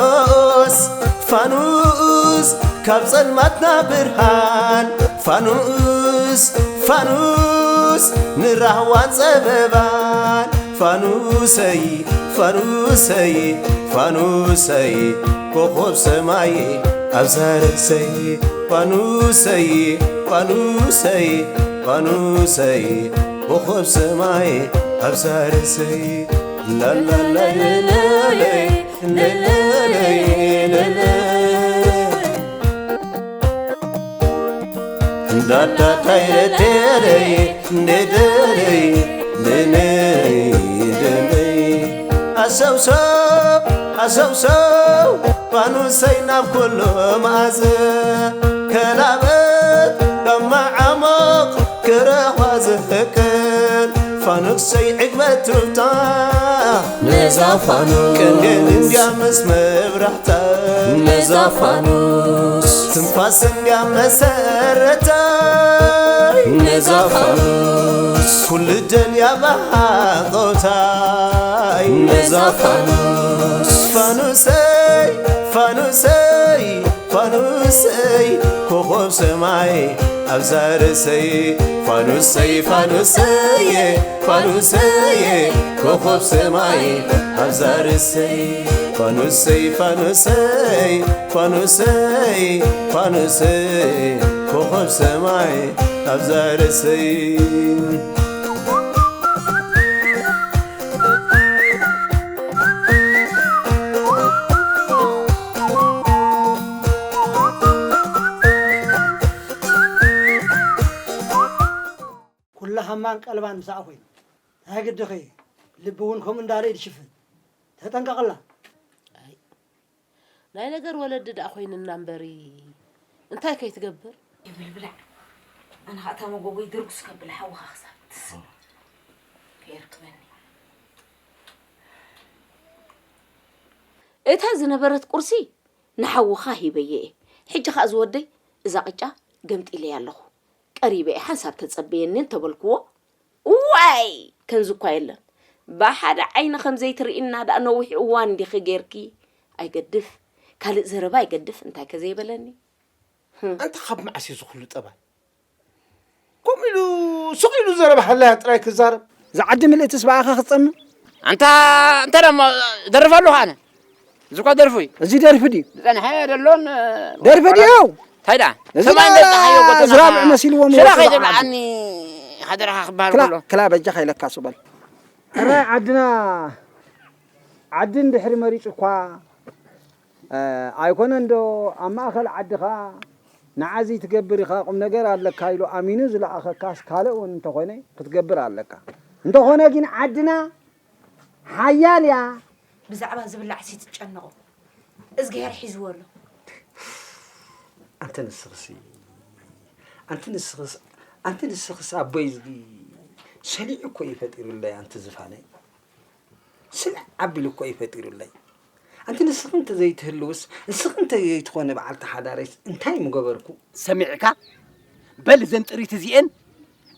ፋኑስ ፋኑስ ካብ ጸልማትና ብርሃን ፋኑስ ፋኑስ ንራህዋን ጸበባን ፋኑሰይ ፋኑሰይ ፋኑሰይ ኮኾብ ሰማይ ኣብዛ ርእሰይ ፋኑሰይ ፋኑሰይ ፋኑሰይ ኮኾብ ሰማይ ኣብዛ ርእሰይ ላላላላላይ ኣሰውሰው ኣሰውሰው ፋኑሰይ ናብ ኩሉ መኣዘ ከላበት ካብ መዓሞቕ ክረኽባ ዝፍቅር ፋኑሰይ ዕግበት ትፍታ ነዛ ፋኑስ ቅንድን እንድያ ምስ መብራህታ ነዛ ፋኑስ ትንፋስ እንድያ መሰረታ ነዛ ፋኑስ ኩሉ ደልያ ብሃቆታይ ነዛ ፋኑስ ፋኑሰይ ፋኑሰይ ፋኑሰይ ኮኾብ ሰማይ ኣብዛ ርእሰይ ፋኑሰይ ፋኑሰይ ፋኑሰይ ኮኾብ ሰማይ ኣብዛ ርእሰይ ፋኑሰይ ፋኑሰይ ፋኑሰይ ፋኑሰይ ኮኾብ ሰማይ ኣብዛ ርእሰይ ኩላ ሃማን ቀልባን ምስኣ ኮይኑ እንታይ ግድኺ ልቢ እውን ከምኡ እንዳርእ ድሽፍን ተጠንቀቕላ። ናይ ነገር ወለዲ ደኣ ኮይንና እምበሪ እንታይ ከይትገብር። ይብል ብላዕ። ኣነ ኸኣ እታ መጎጎይ ድርጉስ ከብል ሓውኻ ክሳብ ትስእ ከየርክበኒ። እታ ዝነበረት ቁርሲ ንሓውኻ ሂበዮ እየ። ሕጂ ኸኣ ዝወደይ እዛ ቅጫ ገምጢለያ ኣለኹ። ቀሪበ እየ ሓንሳብ ተጸበየኒ እንተበልክዎ፣ እዋይ ከምዚ እኳ የለን። ብሓደ ዓይኒ ከም ዘይትርእይና ደኣ ነዊሕ እዋን እንዲኺ ጌርኪ። ኣይገድፍ፣ ካልእ ዘረባ ኣይገድፍ፣ እንታይከ ዘይበለኒ። ኣንታ ካብ መዓስ እዩ ዝኹሉ ጠባይ? ከምኡ ኢሉ ስቕ ኢሉ ዘረባ ሃላያ ጥራይ ክዛረብ። እዛ ዓዲ ምልእትስ ብኣኻ ክትጸምም? ኣንታ እንታይ ደሞ ደርፍ ኣለኹ ኣነ። እዚ እኳ ደርፊ እዩ። እዚ ደርፊ ድዩ? ዝጸንሐ ደሎን ደርፊ ድዩ? እንታይ ደኣ? እዚ ሰማይ ደኣ ጸሓዮ ጎተና ዝራብዕ መሲልዎም ሽራ ይወስዱ ከይትብልዓኒ ሓደራኻ ክበሃል ከሎ። ክላ በጃኻ ኢለካ እሱ በል። ሕራይ ዓድና ዓዲ እንድሕሪ መሪጹ እኳ ኣይኮነን ዶ ኣብ ማእኸል ዓድኻ ንዓ እዚ ትገብር ኢኻ ቁምነገር ኣለካ ኢሉ ኣሚኑ ዝለኣኸካስ ካልእ እውን እንተኾነ ክትገብር ኣለካ። እንተኾነ ግን ዓድና ሓያል እያ። ብዛዕባ ዝብላዕሲ ትጨነቑ እዝግሄር ሒዝዎ ኣሎ። ኣንቲ ንስኽሲ ኣንቲ ንስኽስ ኣንቲ ንስኽስ ኣቦይ ዝጊ ሰሊዑ እኮ እዩ ፈጢሩለይ ኣንቲ ዝፋነይ። ስልዕ ኣቢሉ እኮ እዩ ፈጢሩለይ። ኣንቲ ንስኺ እንተዘይትህልውስ፣ ንስኺ እንተዘይትኾኒ በዓልቲ ሓዳረይስ እንታይ ምገበርኩ? ሰሚዕካ? በል እዘን ጥሪት እዚኤን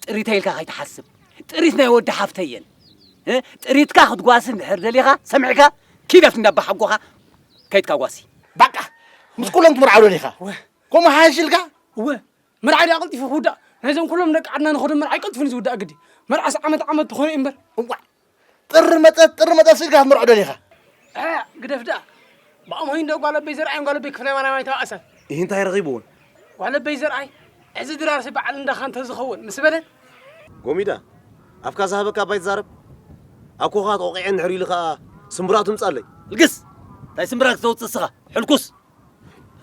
ጥሪተይ ኢልካ ከይትሓስብ። ጥሪት ናይ ወዲ ሓፍተይ እየን። እ? ጥሪትካ ክትጓሲ እንድሕር ደሊኻ፣ ሰሚዕካ? ኪድ ኣብቲ እንዳ ኣባሓጎኻ ከይድካ ጓሲ። ባቃ! ምስ ኩሎም ትምርዓው ደሊኻ? ከምኡ ሓይሽ ኢልካ? እወ። መርዓ ድኣ ቀልጢፉ ክውዳእ? ናይዞም ኩሎም ደቂ ዓድና ንኸዶም መርዓ ኣይቀልጥፉን እዩ ዝውዳእ ግዲ። መርዓስ ዓመት ዓመት ተኾነ እዩ እምበር። እዋእ! ጥሪ መጸት ጥሪ መጸት ኢልካ ክትምርዖ ደሊኻ? ኣያ ግደፍ ደኣ። ብኣምሆይ እንዶ ጓል ኣበይ ዘርኣይን ጓል ኣበይ ክፍለ ማርያም ኣይተባእሰን። ኢሂ እንታይ ረኺብወን? ጓል ኣበይ ዘርኣይ እዚ ድራርሲ በዓል እንዳኻ እንተዝኸውን ምስ በለን። ጎሚዳ ኣፍካ ዝሃበካ ኣባይ ትዛረብ? ኣኮኻ ተቖቒዐ እንድሕር ኢሉ ኸኣ ስምብራቱ ምጻለይ። ልግስ! እንታይ ስምብራት ክተውጽእ እስኻ? ሕልኩስ!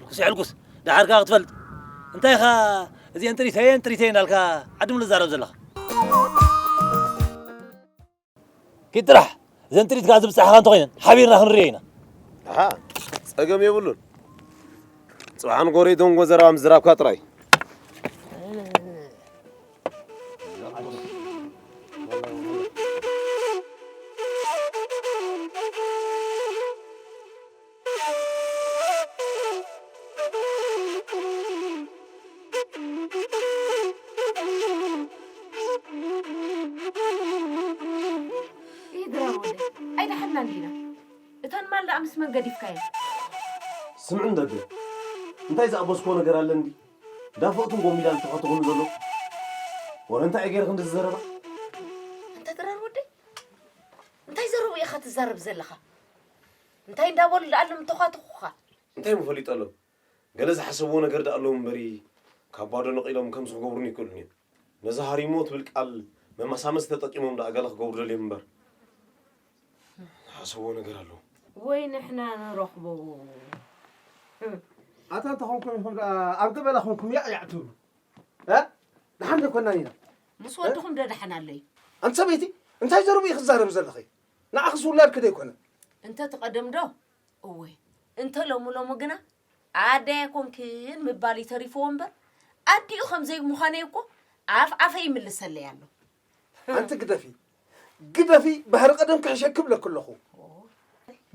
ሕልኩስ ሕልኩስ! ደሓር ከኣ ክትፈልጥ። እንታይ ኢኻ እዚኤን ጥሪተየን ጥሪተየን እንዳልካ ዓዲ ምሉእ ትዛረብ ዘለኻ? ኪድ ጥራሕ እዘን ጥሪት ከኣ ዝብጻሕኻ እንተኾይነን ሓቢርና ክንርእየን ኢና። ኣሃ ጸገም የብሉን። ጽባሕ ንጎረይቶም ጎዘራ ምዝራብካ ጥራይ። ይድረር ወደይ ኣይደሓንናን ዲና እታ ንማል ደኣ ምስ መን ገዲፍካያ ስምዑ እንደገ እንታይ ዝኣበስኮ ነገር ኣለ እንዲ ዳፎእቱን ጎሚዳን ተኸትኹም ዘሎ ወረ እንታይ ገይረ ክንዲ ዝዘረባ እንተ ጥራር ወደይ እንታይ ዘረቡ ኢኻ ትዛረብ ዘለኻ እንታይ እንዳበሉ ደኣሎም ተኻትኹኻ እንታይ ምፈሊጠሎም ገለ ዝሓሰብዎ ነገር ደኣ ኣለዎም እምበሪ ካብ ባዶ ነቒሎም ከምዚ ክገብሩኒ ኣይክእሉን እዮም ነዛ ሃሪሞ ትብል ቃል መመሳመሲ ተጠቂሞም ደኣ ገለ ክገብሩ ደልዮም እምበር ዝሓሰብዎ ነገር ኣለዎም ወይ ንሕና ንረኽቦ ኣታ እንተኾንኩም ኢኹም ደኣ ኣብ ገበላ ኾንኩም ያዕ ያዕ ትብሉ እ? ደሓን ዘይኮናን ኢና ምስ ወድኹም ዶ ደሓን ኣሎ እዩ ኣንቲ ሰበይቲ እንታይ ዘረቡ እዩ ክዛረብ ዘለኺ ንዓኽስ ውላድኪ ዶ ኣይኮነን እንተ ትቐደም ዶ እወ እንተ ሎሚ ሎሚ ግና ኣደይ ኣይኮንክን ምባል እዩ ተሪፍዎ እምበር ኣዲኡ ከም ዘይምዃነይ እኮ ኣፍ ኣፈይ ይምልሰለይ ኣሎ ኣንቲ ግደፊ ግደፊ ባህሪ ቀደም ክሕሸኪ ብለኪ ኣለኹ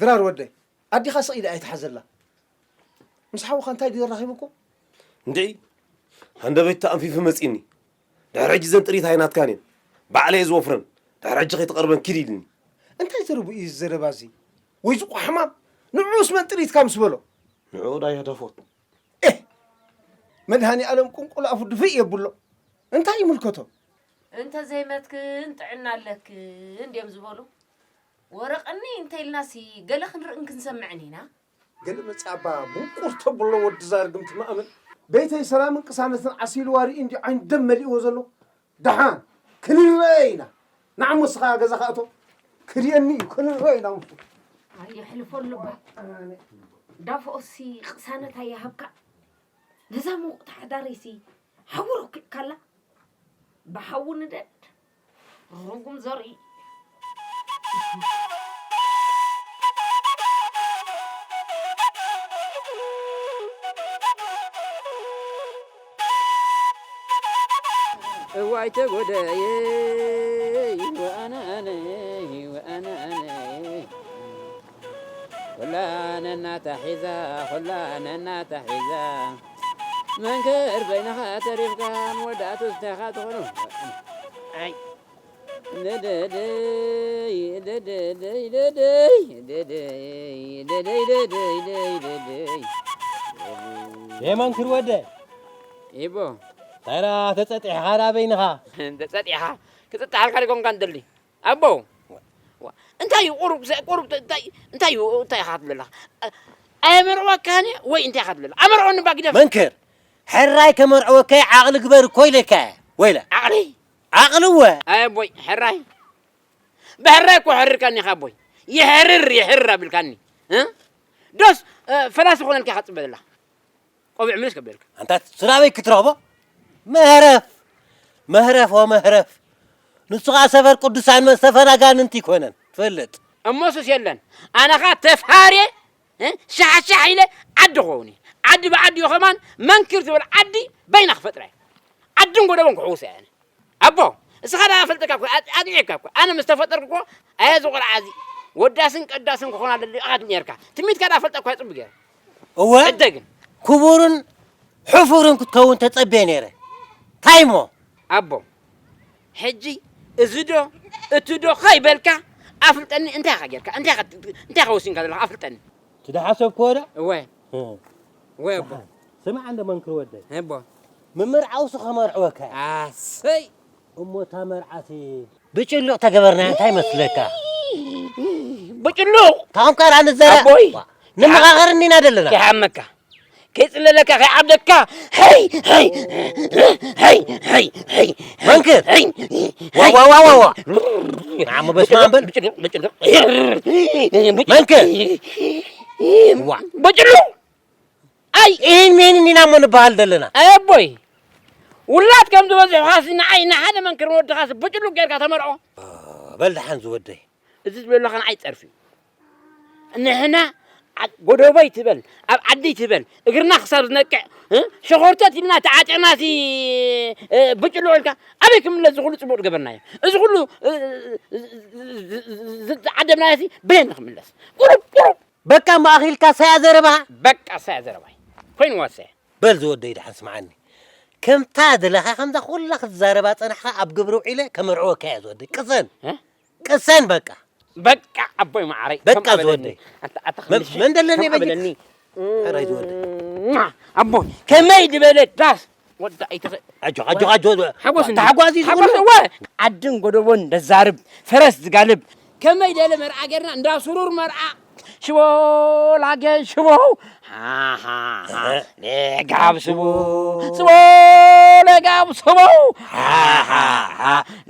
ድራር ወደይ ኣዲኻ ስቕ ኢለ ኣይትሓዘላ ምስ ሓውኻ እንታይ ድዩ ኣራኺብኩም እንድዒ ሃንደበት ተኣንፊፉ መጺኒ ድሕሪ ሕጂ ዘን ጥሪት ኣይናትካን እየን ባዕለ እየ ዝወፍረን ድሕሪ ሕጂ ከይትቐርበን ኪድ ኢልኒ እንታይ ዘረቡ እዩ እዚ ዘረባ እዚ ወይ ዝቋሕማም ንዑስ መን ጥሪትካ ምስ በሎ ንዑ ዳያ ደፎት ኤህ መድሃኒ ኣለም ቁንቁል ኣፉ ድፍእ የብሎ እንታይ ይምልከቶ እንተ ዘይመትክን ጥዕና ኣለክን ድዮም ዝበሉ ወረቐኒ እንተ ኢልናሲ ገለ ክንርእን ክንሰምዕን ኢና ገለ መጽኣ እባ ምቁር ተብሎ ወዲ ዛርግም ትማእምን ቤተይ ሰላምን ቅሳነትን ዓሲልዋ ርኢ እንዲ ዓይኑ ደም መሊእዎ ዘሎ ደሓን ክንረአ ኢና ንዓሞ ስኻ ገዛኻ እቶ ክድየኒ እዩ ክንረአ ኢና ምስ ኣየሕልፈሉ ባ ዳፎኦሲ ቅሳነት ኣይሃብካ ነዛ መውቕቲ ሓዳረይሲ ሓዊ ረኪብካላ ብሓዊ ንደድ ርጉም ዘርኢ እዋይ ተጎዳየ ወኣናነይ ወኣናነይ ኩላ ነናታ ሒዛ ኩላ ነናታ ሒዛ መንክር በይንኻ ተሪፍካ ንወዳእቱ ስቴኻ ትኾኑ ኣይ ደደደይ ደደደይ ደደይ ደደይ ደደይ ደደይ ደደይ ደደይ የማን ክርወደ ኢቦ ታራ ተጸጢሕኻ ዳ በይንኻ ተጸጢኻ ክጽጣሓልካ ዲኮንካ እንደሊ ኣቦ እንታይ እዩ ቁሩብ ቁሩብ እንታይ እንታይ እዩ እንታይ ኢኻ ትብለላ ኣየመርዕወካን ወይ እንታይ ኢኻ ትብለላ ኣመርዖኒ ባ ግደፍ መንክር ሕራይ ከመርዕወካይ ዓቕሊ ግበር እኮ ኢለካ ወይለ ዓቕሊ ዓቕሊ እወ ኣቦይ ሕራይ ብሕራይ እኮ ሕርካኒ ኢኻ ኣቦይ ይሕርር ይሕር ኣቢልካኒ እ ዶስ ፈላሲ ኮነልካ ኢኻ ትጽበ ዘለኻ ቆቢዕ ምልስ ከብለልካ ኣንታ ስራበይ ክትረኽቦ መህረፍ መህረፍ ወመህረፍ ንሱ ኸዓ ሰፈር ቅዱሳን መን ሰፈር ኣጋንንቲ ይኮነን ትፈልጥ እሞ ሱስ የለን ኣነ ኸዓ ተፍሃርየ እ ሻሕሻሕ ኢለ ዓዲ ክኸውን እየ ዓዲ ብዓዲ እዩ ኸማን መንክር ዝበል ዓዲ በይና ክፈጥራ እየ ዓድን ጎደቦን ክሕውስ እየ ኣነ ኣቦ እስኻ ደኣ ፈልጠካ እኮ ኣጥዒካ እኮ ኣነ ምስ ተፈጠርኩ እኮ ኣየ ዝቆልዓ እዚ ወዳስን ቀዳስን ክኾን ኣለሉ ኢኻ ትብል ነርካ ትሚትካ ደኣ ፈልጠ እኳ ጽቡቅ ገይረ እወ ሕደ ግን ክቡርን ሕፉርን ክትከውን ተጸብየ ነይረ። እንታይ እሞ? ኣቦ፣ ሕጂ እዚ ዶ እቲ ዶ ከይበልካ ኣፍልጠኒ። እንታይ ኢኻ ጌርካ? እንታይ ኢኻ እንታይ ኢኻ ወሲንካ ዘለኻ? ኣፍልጠኒ። እቲ ዝሓሰብክዎ ዶ? እወ። እ። እወ ኣቦ። ስማዕ እንዶ መንክር ወደይ። ኣቦ። ምምርዓውሲ ከመርዕወካ እየ። ኣሰይ። እሞ እታ መርዓሲ ብጭሉቕ ተገበርናያ እንታይ መስለካ? ብጭሉቕ ታኹም ካልኣ ንዘራ ኣቦይ! ንመኻኸር እኒና ዘለና ከይሓመካ ከይፅለለካ ከይዓብደካ ሀይ ሀይ ሀይ ሀይ ሀይ መንክር! ሀይ ዋ ዋ ዋ ዋ ዋ ንዓሞ በስመ ኣብ በል ብጭሉቕ ብጭሉቕ መንክር! ዋ ብጭሉቕ ኣይ ኢሂን ሚሂን እኒና እሞ ንበሃል ዘለና ኣቦይ ውላድ ከም ዝበዝሑኻሲ ንዓይ ንሓደ መንክር ወድኻሲ ብጭሉቅ ጌርካ ተመርዖ በል ደሓን ዝወደይ እዚ ዝብለካ ንዓይ ፀርፊ እዩ ንሕና ጎደቦይ ትበል ኣብ ዓደይ ትበል እግርና ክሳብ ዝነቅዕ ሸኾርተት ኢልና ተዓጢቕናሲ ብጭሉቅ ኢልካ ኣበይ ክምለስ እዚ ኩሉ ፅቡቅ ዝገበርናዮ እዚ ኩሉ ዝተዓደምናዮሲ በየን ንክምለስ ቁሩብ ቁሩብ በቃ እሞ ኣኺልካ ሰያ ዘረባኻ። በቃ ሰያ ዘረባይ ኮይንዋ ሰያ። በል ዝወደይ ደሓን ስምዓኒ። ከምታ ደለኻ ከምዛ ኩላ ክትዛረባ ጸናሕካ ኣብ ግብሪ ውዒለ ከመርዕወካ እየ ዝወደይ። ቅሰን። እ? ቅሰን በቃ። በቃ ኣቦይ መዓረይ። በቃ ከምኣ በለኒ። ዝወደይ። ኣታ ኣታ መ- ክልሽ መን ደለኒ ከምኣ በጅ- በለኒ። ሕራይ ዝወደ። ኣቦ፣ ከመይ ዝበለ ዳስ ወዳ ኣይትኸ- ኣጆ፣ ኣጆ፣ ኣጆ። ሓጎስ እንዲ- ተሓጓዚ ሓጎስ ዝኹን እወ። ዓድን ጎደቦን ደዛርብ፣ ፈረስ ዝጋልብ፣ ከመይ ደለ መርዓ ጌርና፣ እንዳ ስሩር መርዓ። ሽቦ ላገ ሽቦ። ሃ፣ ሃ፣ ሃ። ለጋብ ሽቦ። ሽቦ ለጋብ ሽቦ። ሃ፣ ሃ፣ ሃ።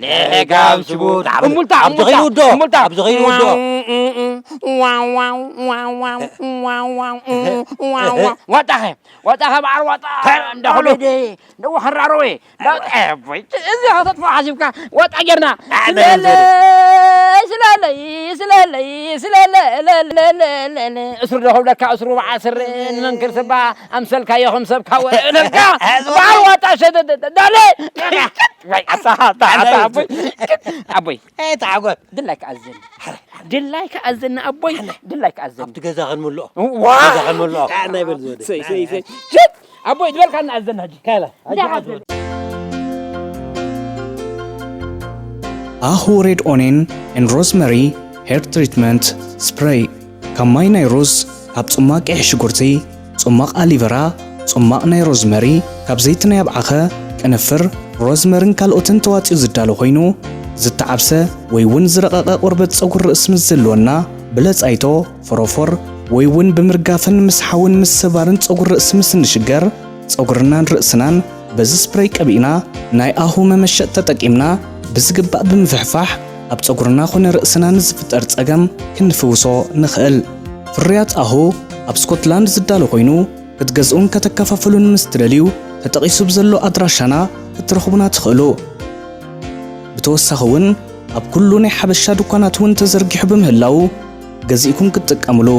ለጋብ ሽቦ። እሙልታ፣ ኣብዚ እሙልታ፣ ኸይኑ ውዶ። እሙልታ። ኣብዚ ኸይኑ ውዶ። ዋው፣ ዋው፣ ዋው፣ ዋው፣ ዋው፣ ዋው፣ ዋው፣ ዋው፣ ዋው። ዋጣኸ፣ ዋጣኸ በዓል ዋጣ። ተ-፣ እንዳ ኾሜዲ፣ እንዳ ወኸራሮዌ። እንዳ፣ ኣይ፣ ኣቦይ፣ እዚ ኸተጥፍኦ ሓሲብካ፣ ዋጣ ጌርና። ኣይ፣ ስለለ፣ ኣይ፣ ስለለይ፣ ስለለይ፣ ስለለ፣ ለ፣ ለ፣ ለ፣ ለ፣ ለ። እሱር ዶ ክብለካ፣ እሱር በዓል ስረ፣ ንመንክር ስባ፣ ኣምሰልካዮ ከም ሰብ ካወ፣ እለካ፣ ኣዝዋ። በዓል ዋጣ ሸደ፣ ደ፣ ደ፣ ዳለ። ወይ፣ ኣታ፣ ኣታ፣ ኣታ፣ ኣይ፣ ኣቦይ። ኣቦይ። ኣይ፣ ተዓጎት። ድላይካ ኣዘኒ። ድላይካ ኣዘኒ ኣቦይ፣ ድላይካ ኣዘኒ። ኣብቲ ገዛ ክንምልኦ። ዋ! ገዛ ክንምልኦ። ካዓ ናይ በል ዝወደ። ሰይ፣ ሰይ፣ ሰይ። ሽት! ኣቦይ፣ ዝበልካና ኣዘኒ ሕጂ። ካላ። እንታይ ሓዘኒ? ኣሁ ሬድ ኦኔን ኤንድ ሮዝመሪ ሄር ትሪትመንት ስፕሬይ። ካብ ማይ ናይ ሩዝ፣ ካብ ጽማቕ ቀይሕ ሽጉርቲ፣ ጽማቕ ኣሊቨራ፣ ጽማቕ ናይ ሮዝመሪ፣ ካብ ዘይቲ ናይ ኣብዓኸ፣ ቅንፍር፣ ሮዝመርን ካልኦትን ተዋጺኡ ዝዳሎ ኮይኑ፣ ዝተዓብሰ ወይ እውን ዝረቐቐ ቆርበት ጸጉሪ ርእሲ ምስ ዝህልወና፣ ብለጻይቶ፣ ፎሮፎር፣ ወይ እውን ብምርጋፍን ምስሓውን ምስባርን ጸጉሪ ርእሲ ምስ እንሽገር፣ ጸጉርናን ርእስናን በዚ ስፕሬይ ቀቢእና፣ ናይ ኣሁ መመሸጥ ተጠቂምና፣ ብዝግባእ ብምፍሕፋሕ፣ ኣብ ጸጉርና ኾነ ርእስና ንዝፍጠር ጸገም ክንፍውሶ ንኽእል። ፍርያት ኣሁ ኣብ ስኮትላንድ ዝዳሎ ኮይኑ፣ ክትገዝኡን ከተከፋፍሉን ምስ ትደልዩ፣ ተጠቒሱ ብዘሎ ኣድራሻና ክትረኽቡና ትኽእሉ። ብተወሳኺ እውን፣ ኣብ ኩሉ ናይ ሓበሻ ድኳናት እውን ተዘርጊሑ ብምህላዉ፣ ገዚእኩም ክትጥቀምሉ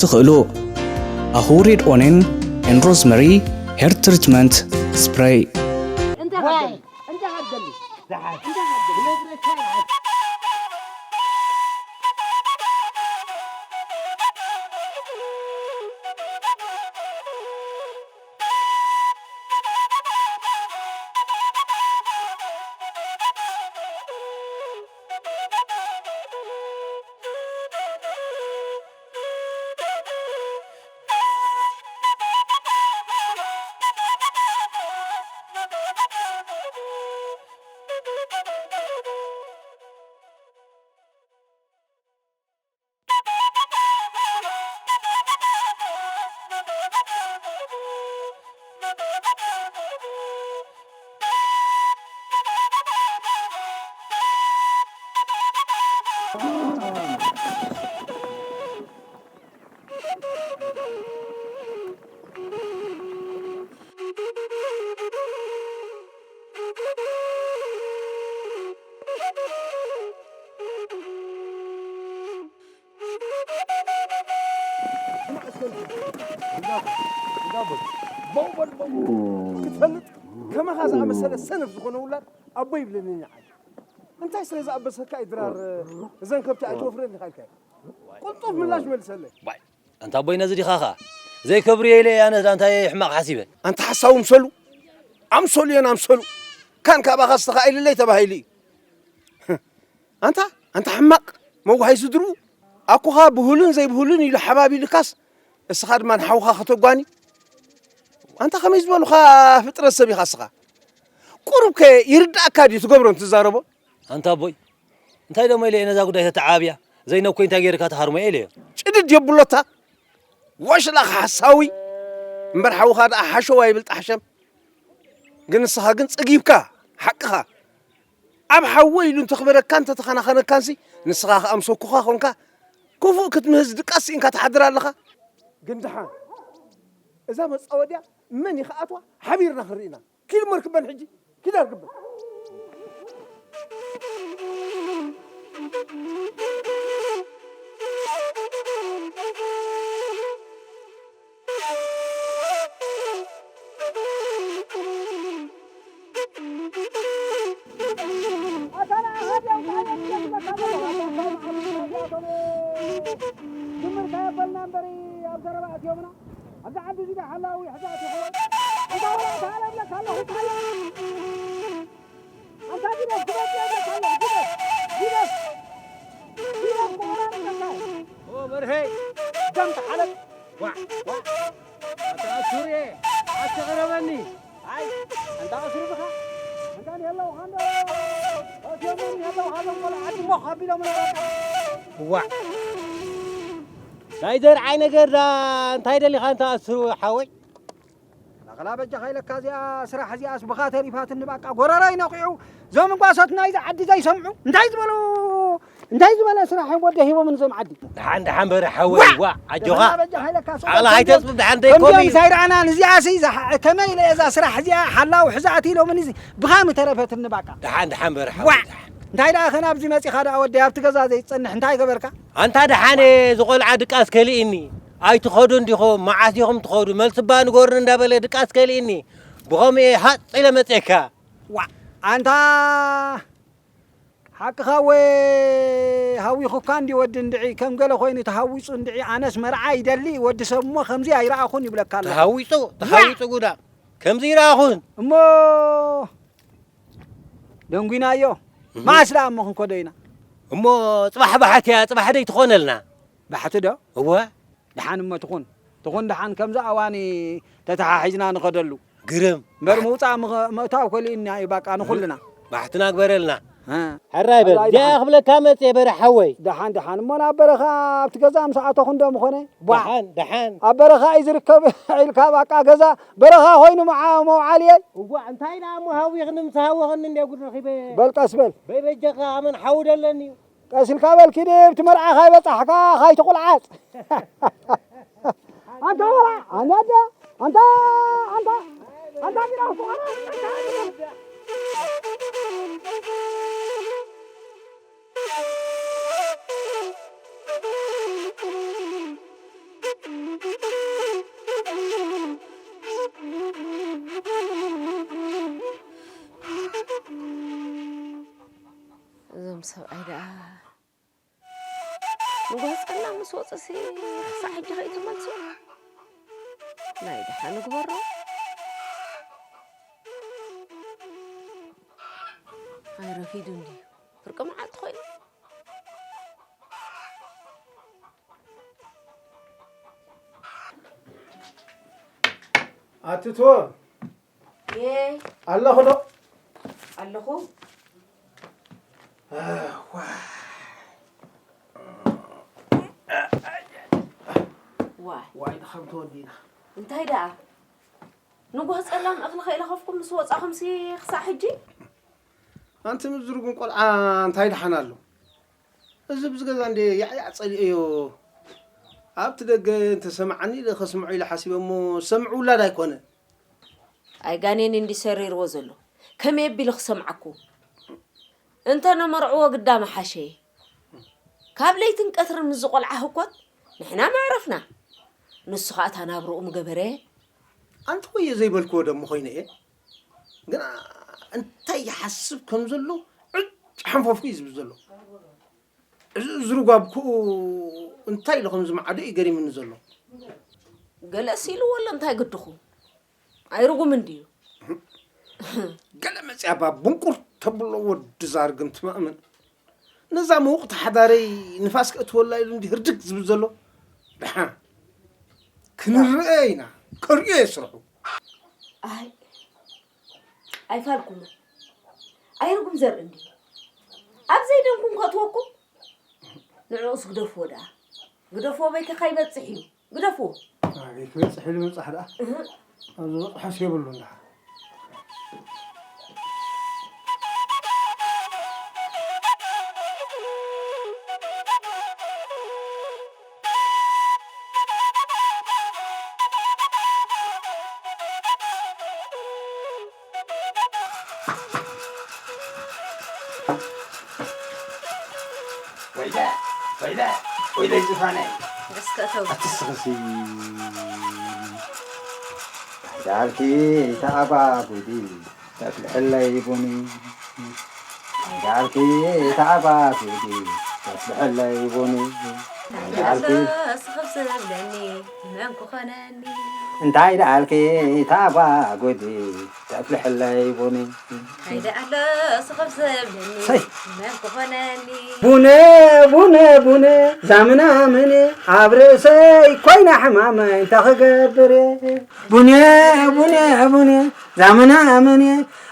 ትኽእሉ። ኣሁ ሬድ ኦኔን ኤንድ ሮዝመሪ ሄር ትሪትመንት ስፕሬይ። እንታይ ሃደሊ? እንታይ ሃደሊ? እንታይ ሃደሊ? ክትፈልጥ ከማኻ ዝኣመሰለ ሰነፍ ዝኾነ ውላድ ኣቦ ይብለኒ። እንታይ ስለ ዝኣበሰካ እዩ ድራር፣ እዘን ከብቲ ኣይትወፍረን ኢኻ ኢልካዮ? ቁልጡፍ ምላሽ መልሰለይ። ዋይ፣ ኣንታ ኣቦይ ነዚ ዲኻ ኸኣ? ዘይከብርዮ ኢለ ኣነ ኣንታ ሕማቕ ሓሲበ። ኣንታ ሓሳዊ ምሰሉ። ኣምሰሉ እየን ኣምሰሉ። ካን ካባኻ ዝተኻኢልለይ ተባሂሉ እዩ። ኣንታ፣ ኣንታ ሕማቕ መዋሃይ ስድርኡ። ኣኮኻ ብሁልን ዘይብሁልን ኢሉ ሓባቢሉካስ፣ እስኻ ድማ ንሓውኻ ከተጓኒ። ኣንታ ከመይ ዝበሉኻ ፍጥረት ሰብ ኢኻ እስኻ? ቁሩብከ ይርድኣካ ድዩ ትገብሮን ትዛረቦን? ኣንታ ኣቦይ፣ እንታይ ደሞ ኢለ እየ ነዛ ጉዳይ ተተዓባብያ? ዘይነኮይ እንታይ ገይርካ ትሃርሞ እየ ኢለዮ። ጭድድ የብሎታ። ወሽላኽ ሓሳዊ። እምበር ሓውኻ ደኣ ሓሸዋ ይብል ጣሕሸም። ግን ንስኻ ግን ጸጊብካ፣ ሓቅኻ። ኣብ ሓወይ ኢሉ እንተኽበረካን እንተተኸናኸነካንሲ፣ ንስኻ ከኣ ምሰኩኻ ኾንካ፣ ክፉእ ክትምህዝ ድቃስ ስኢንካ ትሓድር ኣለኻ። ግን ደሓን፣ እዛ መጻወድያ መን እዩ ክኣትዋ? ሓቢርና ክንርኢ ኢና። ኪድ መርክበን ሕጂ፣ ኪድ ኣርክበን። ትምህርቲ ኣየበልና እምበሪ ኣብ ዘረባ ኣትዮምና። ኣብዚ ዓዲ እዚ ዶ ሓላዊ ሕዛት ይኸውን? እንታይ ወረ ተዓለ እብለካ ኣለኹ፣ ተዓለ። ኣንታ ግደፍ፣ ግደፍ እብለካ ኣለኹ፣ ግደፍ፣ ግደፍ። ግደፍ፣ ቁመና ንቀካ። ኦ፣ በርሄ፣ ደም ተሓለብ። ዋ፣ ዋ። ሱርየ ኣትቕረበኒ። ኣይ ኣንታ ኣስሩ ብኻ ኣንታ ንየለውኻ እንዶ ኣትዮምን የለውኻ ሎም ቆልዓ ድሞ ካቢሎምና። ዋዕ ናይ ዘርዓይ ነገር ዳ እንታይ ደሊኻ እንተ ኣስሩ ሓወይ? ላኸላ በጃኻ ኢለካ እዚኣ ስራሕ እዚኣስ ብኻ ተሪፋትኒ ባቃ ጎረረይ ነቂዑ። ዞም እንኳ ሰት ናይዚ ዓዲ ዘይሰምዑ እንታይ ዝበሉ እንታይ ዝበለ ስራሕ እዮም ወደ ሂቦም ንዞም ዓዲ። ደሓን ደሓን በረ ሓወይ ዋ ኣጆኻ። ላኸላ በጃኻ ኢለካ ሰው ኣላ ከምዚኦም ሃይተጽብ ደሓን ደይ ከምዚኦም ኮሚ። ምሳይ ረኣና ንዚኣ ሲ ከመይ ኢለ እዛ ስራሕ እዚኣ ሓላው ሕዛእቲ ኢሎምኒ እዚ ብኻ ምተረፈትኒ ባቃ። ደሓን ደሓን በረ ዋ ሓወይ ደሓን። እንታይ ደኣ ከን ኣብዚ መጺኻ ደኣ ወደይ ኣብቲ ገዛ ዘይትጸንሕ እንታይ ገበርካ? ኣንታ ደሓነ ዝቖልዓ ድቃስ ከሊእኒ ኣይትኸዱ እንዲኹም መዓስ ዲኹም ትኸዱ መልሲ እባ ንገሩኒ እንዳበለ ድቃስ ከሊእኒ ብኸምኡ እየ ሃጥ ኢለ መፅኤካ። ዋ ኣንታ ሓቅኻ ወ ሃዊኹካ እንዲ ወዲ እንድዒ ከም ገለ ኮይኑ ተሃዊፁ እንድዒ ኣነስ መርዓ ይደሊ ወዲ ሰብ እሞ ከምዚ ኣይረኣኹን ይብለካ ኣሎ። ተሃዊፁ ተሃዊፁ ጉዳ ከምዚ ይረኣኹን እሞ ደንጉናዮ። እህ። መዓስ ደኣ እሞ ክንከዶ ኢና? እሞ ጽባሕ ባሕቲ እያ፣ ጽባሕ ደይ ትኾነልና። ባሕቲ ዶ? እወ። ደሓን እሞ ትኹን። ትኹን ደሓን ከምዛ ኣዋኒ ተተሓሒዝና ንኸደሉ። ግርም። እምበር ምውጻእ ምኸ-፣ ምእታው ከሊእና እዩ ባቃ ንኹልና። ባሕትና ግበረልና። እ። ሕራይ በል። ሕራይ እዚኣ ደሓን። ክብለካ መጽየ በረ ሓወይ። ደሓን፣ ደሓን። እሞ ናብ በረኻ ኣብቲ ገዛ ምስ ኣተኹ እንዶ ምኾነ? ቧዕ። ደሓን፣ ደሓን። ኣብ በረኻ እዩ ዝርከብ ኢልካ ባቃ ገዛ በረኻ ኮይኑ መዓ-፣ መውዓልየይ። እዋእ፣ እንታይ ደኣ እሞ ሃዊኽኒ ምስ ሃወኽኒ እንደ ጉድ ረኺበ። በል ቀስ በል። በይ በጃኻ ኣመን ሓዊ ደለኒ እዩ። ቀስ ኢልካ በል ኪድ፣ እቲ መርዓ ካይበጻሕካ ካይትቑልዓጽ። ኣንታ ወላ፣ ኣንታ፣ ኣንታ፣ ኣንታ፣ ኣንታ ቢራ ፍቕራ። እዞም ሰብኣይ ደኣ ንጓስና ምስ ወፅሲ ክሳዕ ሕጂ ከይትመልሱ ናይ ደሓ ንግበሮ። ኣይረፊዱ እንድዩ ፍርቂ መዓልቲ ኮይኑ። ኣትቶ የይ ኣለኹ ዶ? ኣለኹ። ዋይ ዋይ ድኻም ተወዲና። እንታይ ደኣ ንጎህ ጸላም እኽሊ ከይለኸፍኩም ምስ ወጻኹምሲ ክሳዕ ሕጂ? ኣንቲ ምዝርጉን ቆልዓ እንታይ ደሓን ኣሎ? እዚ ብዚ ገዛ እንደ ያዕያዕ ጸሊኦዮ ኣብቲ ደገ እንተሰማዓኒ ኢለ ከስምዖ ኢለ ሓሲበ እሞ ዝሰምዕ ውላድ ኣይኮነ። ኣይጋኔን እንዲ ሰሪርዎ ዘሎ ከመይ ኣቢሉ ክሰምዓኩ? እንተ ነመርዕዎ ግዳ ምሓሸ። ካብ ለይትን ቀትርን ምስ ዝቖልዓ ህኮት ንሕና መዕረፍና። ንሱ ኸኣ እታ ናብርኡ ምገበረ። ኣንቲ ወዮ ዘይበልክዎ ደሞ ኾይነ እየ። ግና እንታይ ይሓስብ ከም ዘሎ ዕጭ ሓንፈፍኩ እዩ ዝብል ዘሎ። እዚ ዝርጓብ ክኡ እንታይ ኢሉ ከም ዝመዓዶ እዩ ገሪምኒ ዘሎ። ገለስ ኢልዎ ኣሎ እንታይ ግድኹ? ኣይርጉምን ድዩ? ገለ መጽያ እባ ቡንቁር ተብሎ ወዲ ዛርግም ትማእምን። ነዛ ምውቕቲ ሓዳረይ ንፋስ ከእትወላ ኢሉ እንዲ ህርድግ ዝብል ዘሎ። ደሓን ክንርአ ኢና። ከርእዮ እየ ስርሑ። ኣይ ኣይፋልኩምን። ኣይርጉም ዘርኢ እንድዩ። ኣብ ዘይደንኩም ከእትወኩም። ንዕኡስ ግደፍዎ ደኣ። ግደፍዎ በይከ ካይበጽሕ እዩ። ግደፍዎ። ኣይ ክበጽሕ ኢሉ ምብጻሕ ደኣ። እህ። ኣብዚ በጽሖስ የብሉን ደኣ። ወይለ ወይለ ወይለ ዝፋነይ እስከ ተው። ኣትስኸሲ ዳርኪ ተኣጓጉዲ ተፍልሐለይ ቡኒ ዳርኪ ተኣጓጉዲ ተፍልሐለይ ቡኒ እንታይ ደኣሎ ስኽፍ ዝብለኒ መን ክኾነኒ? እንታይ ደኣልኪ እታ ጓጉዲ ተፍልሕለይ ቡኒ? እንታይ ደኣሎ ስኽፍ ዝብለኒ ሰይ። መን ክኾነኒ? ቡነ ቡነ ቡነ ዛምና ምነ ኣብ ርእሰይ ኮይና ሕማመይ እንታይ ክገብር እየ? ቡነ ቡነ ቡነ ዛምና ምነ